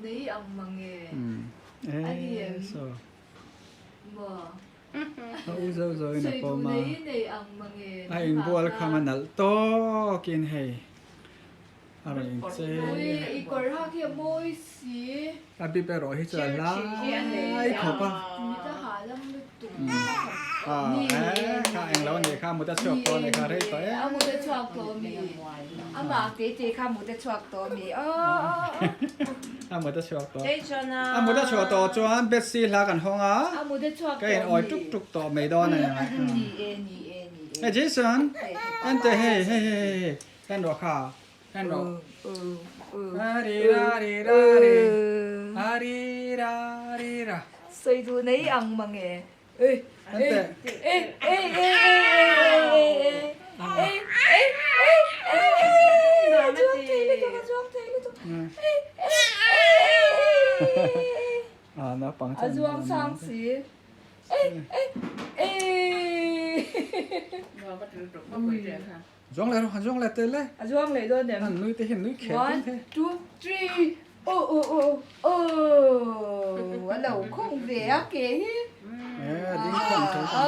nei ang mang e. A ni em? Maw? A u zo zo in a pawm a. Sawi duh nei nei ang mang e. A inbual kham a nalh tawkin hei a rawn inchei a. Ui, i kawr hak hi a mawi si. A bip erawh hi chu a hlai khawp a. Mit a hahdam lutuk. A e kha englo a nih kha mut a chhuak tawh a nih kha rei tawh em. A mut a chhuak tawh a mi. Amah te te kha mut a chhuak tawh a mi. A mut a chhuak tawh. A mut a chhuah tawh chuan Betsy hla kan hawng a. A mut a chhuak tawh a mi. Ka in awi tuk tuk tawh mai dawn a ni mai. Ni e ni e ni e. Hey Jason, en teh hei hei hei hei en rawh kha en rawh. Ari ra ri ra ri ari ra ri ra. Sawi duh nei ang mang e. A zuang sang si. Zuang leh rawh, zuang leh tel le. A zuang leh dawn em? An nui te hian nui kher One, two, three. Oh, oh, oh, oh. A lo khawng ve a ke hi. Eh, ding khawng thei. Ah.